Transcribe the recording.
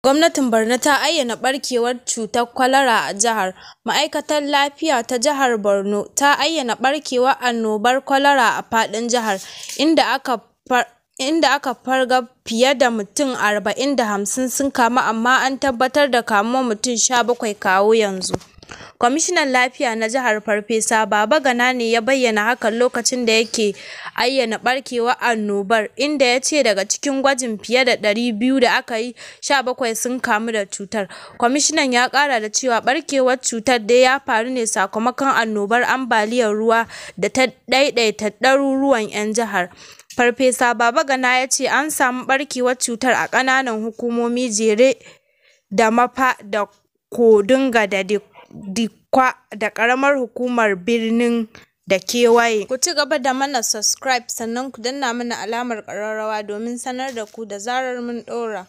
Gwamnatin Borno ta ayyana ɓarkewar cutar kwalara a jihar. Ma'aikatar Lafiya ta Jihar Borno ta ayyana ɓarkewar annobar kwalara a faɗin jihar, inda aka farga fiye da mutum 450 sun kamu, amma an tabbatar da kamuwar mutum 17 kawo yanzu. Kwamishinan Lafiya na jihar, Farfesa Babagana ne ya bayyana hakan lokacin da yake ayyana ɓarkewar annobar, inda ya ce daga cikin gwajin fiye da 200 da aka yi, 17 sun kamu da cutar. Kwamishinan ya ƙara da cewa ɓarkewar cutar dai ya faru ne sakamakon annobar ambaliyar ruwa da ta ɗaiɗaita ɗaruruwan 'yan jihar. Farfesa Babagana ya ce an samu ɓarkewar cutar a ƙananan hukumomi Jere da Mafa da Konduga da Dikwa da ƙaramar hukumar Birni da kewaye. Ku ci gaba da mana subscribe, sannan ku danna mana alamar ƙararrawa domin sanar da ku da zarar mun ɗora.